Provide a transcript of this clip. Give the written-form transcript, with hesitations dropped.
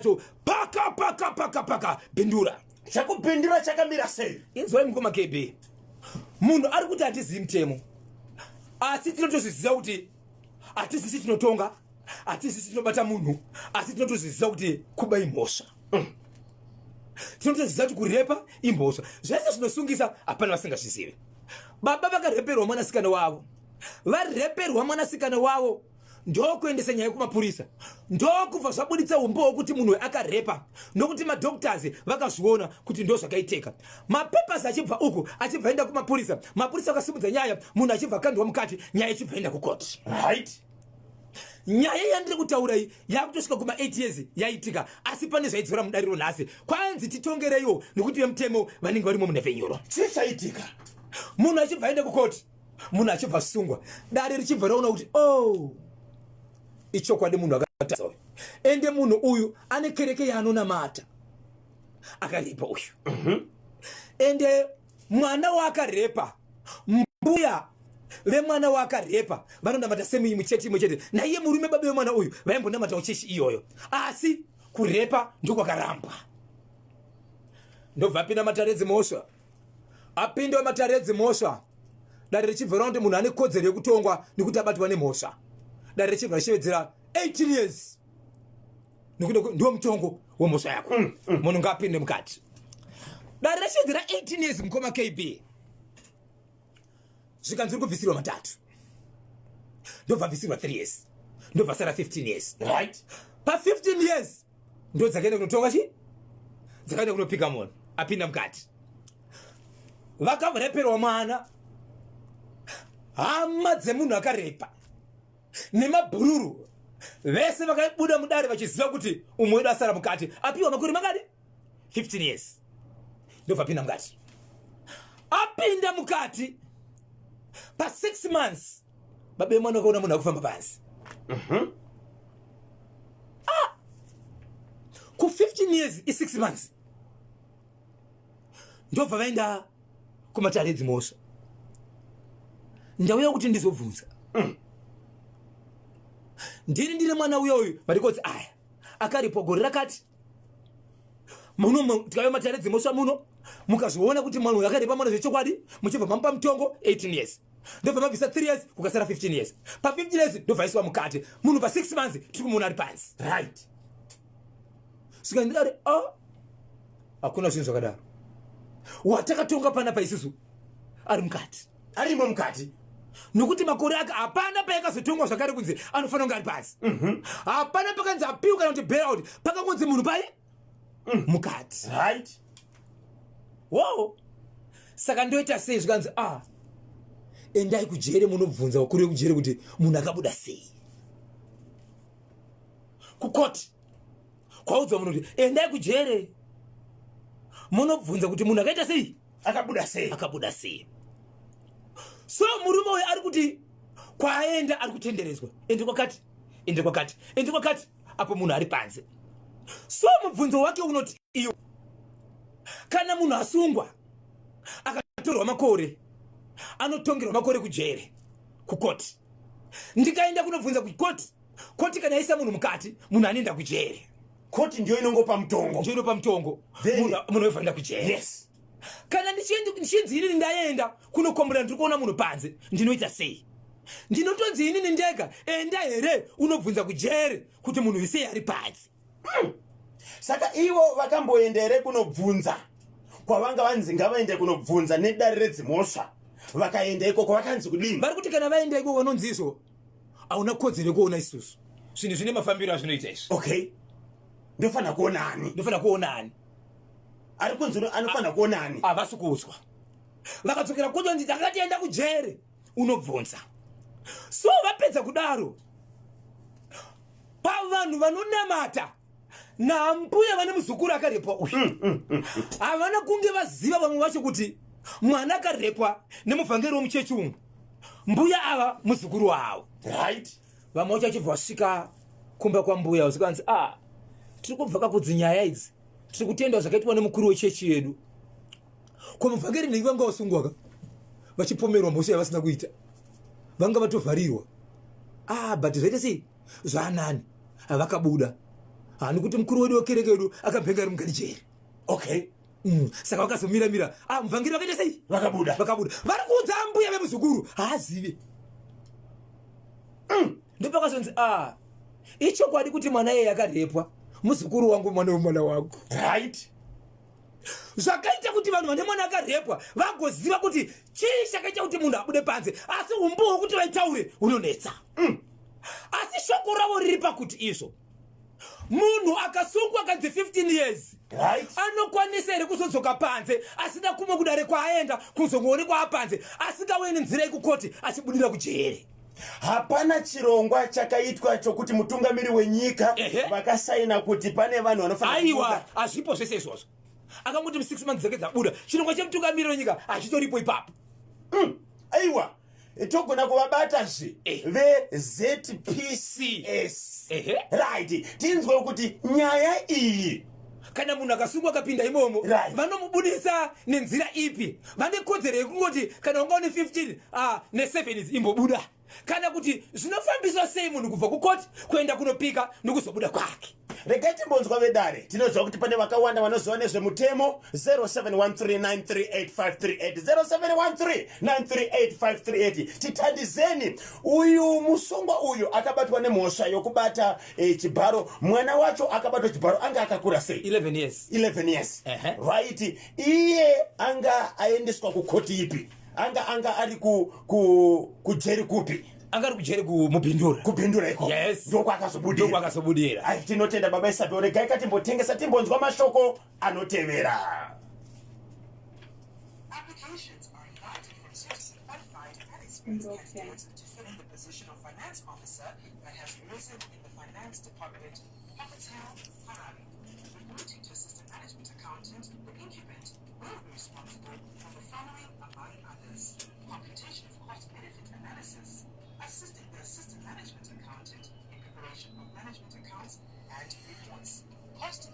Chacho paka paka paka paka bindura. Chakubindura chakamira sei? Inzwai mukoma KB. Munhu ari kuti hatizivi mutemo. Asi tinotozviziva kuti hatizisi tinotonga, hatizisi tinobata munhu, asi tinotozviziva kuti kuba imhosva. Tinotozviziva kuti kurepa imhosva. Zvese zvinosungisa hapana vasingazvizivi. Baba vakareperwa mwanasikana wavo. Vareperwa mwanasikana wavo ndokuendesa nyaya kumapurisa, ndokubva zvabuditsa umbo hwekuti munhu akarepa, nokuti madoctors vakazviona kuti ndo zvakaitika. Mapapers achibva uku achibva enda kumapurisa, mapurisa akasimudza nyaya, munhu achibva akandwa mukati, nyaya ichibva enda kukoti. Right. Nyaya yandiri kutaura iyi yakutosvika kuma 8 years yaitika, asi pane zvaidzora mudariro nhasi, kwanzi titongereiwo nekuti vemutemo vanenge varimo munhepfenyuro. Chii chaitika? Munhu achibva enda kukoti, munhu achibva sungwa, dare richibva raona kuti oh, ichokwadi munhu akatadza uyu, ende munhu uyu ane kereke yaanonamata, akarepa uyu. Ende mwana waakarepa, mbuya vemwana waakarepa vanonamata same imwe chete imwe chete naiye murume baba vemwana uyu vaimbonamatawo chechi iyoyo, asi kurepa ndokwakarambwa. Ndobva apinda matare edzimhosva, apinda matare edzimhosva, dare richibva raona kuti munhu ane kodzero yekutongwa nekuti abatwa nemhosva. Dare richibva richivedzera 18 years nekuti ndiwo mutongo wemhosva yako. Munhu ngaapinde mukati. Dare richivedzera 18 years mukoma KB, zvikanzi uri kubvisirwa matatu, ndobva bvisirwa 3 years, ndobva sara 15 years. Right. Pa 15 years ndo dzakaenda kunotonga chi dzakaenda kunopika munhu apinda mukati, vakareperwa mwana, hama dzemunhu akarepa nemabhururu vese vakabuda mudare vachiziva kuti umwe wedu asara mukati, apiwa makore makadi 15 years, ndobva apinda mukati. Apinda mukati pa 6 months, baba vemwana vakaona munhu akufamba pansi. Ah! Ku 15 years i 6 months, ndobva vaenda kumatare edzimhosva. Ndauya kuti ndizobvunza, ndini ndine mwana uya uyu, marikotsi aya akaripo gore rakati muno. Tikauya matare edzimhosva muno, mukazviona kuti mwana uyu akarepa mwana zvechokwadi, muchibva mamupa mutongo 18 years, ndobva mabvisa 3 years, kukasara 15 years. Pa 15 years ndobva aiswa mukati munhu, pa 6 months tiri kumuona ari pansi. Right. Saka ndidari, a hakuna zvinhu zvakadaro, watakatonga panapa isusu ari mukati. Arimo mukati. Nokuti makore ake hapana payakazotongwa zvakare kunzi anofanira kunge ari pasi. Hapana pakanzi apiwa kana kuti bailout, pakangonzi munhu pai mukati. Right. Wo saka ndoita sei? Zvikanzi, a endai kujere munobvunza vakuru vekujere kuti munhu akabuda sei. Kukoti kwaudzwa munhu kuti endai kujere munobvunza kuti munhu akaita sei. Akabuda sei. Akabuda sei. So murume uyu ari kuti kwaaenda ari kutenderedzwa, ende kwakati, ende kwakati, ende kwakati, apo munhu ari panze. So mubvunzo wake unoti iyo, kana munhu asungwa akatorwa makore, anotongerwa makore kujere, kukoti ndikaenda kunobvunza kukoti, koti kana yaisa munhu mukati, munhu anoenda kujere. Koti ndiyo inongopa mutongo. Ndiyo inopa mutongo. Munhu ofanira kujere. Yes. Kana ndichinzi inini ndaenda kunokombera, ndiri kuona munhu panze, ndinoita sei? Ndinotonzi inini ndega enda here unobvunza kujere kuti munhu sei ari panze? Saka ivo vakamboenda here kunobvunza kwavanga vanzi ngavaende kunobvunza nedare redzimhosva? Vakaenda ikoko, vakanzi kudini? Vari kuti kana vaenda ikoko vanonzi izvo hauna kodzero yekuona isusu. Zvinhu zvine mafambiro azvinoita izvi. Okay, ndofanira kuona ani? Ndofanira kuona ani? Ari kunzi anofanira kuona ani? Havasi kuudzwa. Vakadzokera kutonzi takati enda kujere unobvunza. So vapedza kudaro, pavanhu vanonamata nambuya vane muzukuru akarepwa uyu, havana kunge vaziva vamwe vacho kuti mwana akarepwa nemuvhangeri wemuchechi umu, mbuya ava muzukuru wavo. Right. Vamwe vacho vachibva vasvika kumba kwambuya, vazikanzi, a tiri kubva kakudzi nyaya idzi, tiri kutenda zvakaitwa nemukuru wechechi yedu. Ko muvhangeri nhingi vanga vasungwa ka, vachipomerwa mhosva yavasina kuita, vanga vatovharirwa. Ah, but zvaita sei, zvaanani, vakabuda. Hani kuti mukuru wedu wekereke wedu akabhenga ari mugarijeri. Okay. Saka vakazomiramira, ah, muvhangeri vakaita sei? Vakabuda. Vakabuda, vari kuudza mbuya vemuzukuru haazive. Ndopakazonzi, ah, ichokwadi kuti mwana iyeye akarepwa, muzukuru wangu, mwana wemwana wangu. Zvakaita kuti vanhu vane mwana akarepwa vagoziva kuti chii chakaita kuti munhu abude panze, asi umbo hwekuti vaitaure hunonetsa. Asi shoko ravo riri pakuti izvo munhu akasungwa kanzi 15 years, anokwanisa here kuzodzoka panze asina kumwe kudare kwaaenda, kuzongoonekwa apanze, asingauye nenzira yekukoti, achibudira kujere? Hapana chirongwa chakaitwa chokuti mutungamiri wenyika vakasaina kuti pane vanhu vanofanira Aiwa. kubuda? Hazvipo zvese izvozvo. Akangoti mu6 months dzake dzabuda, chirongwa chemutungamiri wenyika hachitoripo ipapo. Aiwa, togona kuvabatazve veZPCS. Right, tinzwe kuti nyaya iyi, Kana munhu akasungwa akapinda imomo, vanomubudisa nenzira ipi? Vane kodzero yekungoti kana wanga une 15 ne7 idzi, imbobuda, kana kuti zvinofambiswa sei munhu kubva kukoti kuenda kunopika nokuzobuda kwake? Regai timbonzwa vedare. Tinoziva kuti pane vakawanda vanoziva nezvemutemo. 0713938538, 0713938538. Tithandizeni, uyu musungwa uyu akabatwa nemhosva yokubata chibharo, mwana wacho akabatwa chibharo anga akakura sei? 11 years. 11 years. Right, iye anga aendeswa kukoti ipi? Anga ari kujeri kupi? Anga ari kujeri kuMubhindura. KuBindura iko? Yes. Ndokwakazobudira? Ndokwakazobudira. Ai, tinotenda baba Isabel. Regai katimbotengesa, timbonzwa mashoko anotevera. Applications are invited from suitably qualified and experienced candidates to fill in the position of finance officer that has risen in the finance department, Hotel, Harare. Reporting to assistant management accountant, the incumbent will be responsible for the following, among others: computation of cost-benefit analysis, assisting the assistant management accountant in preparation of management accounts and reports, costing.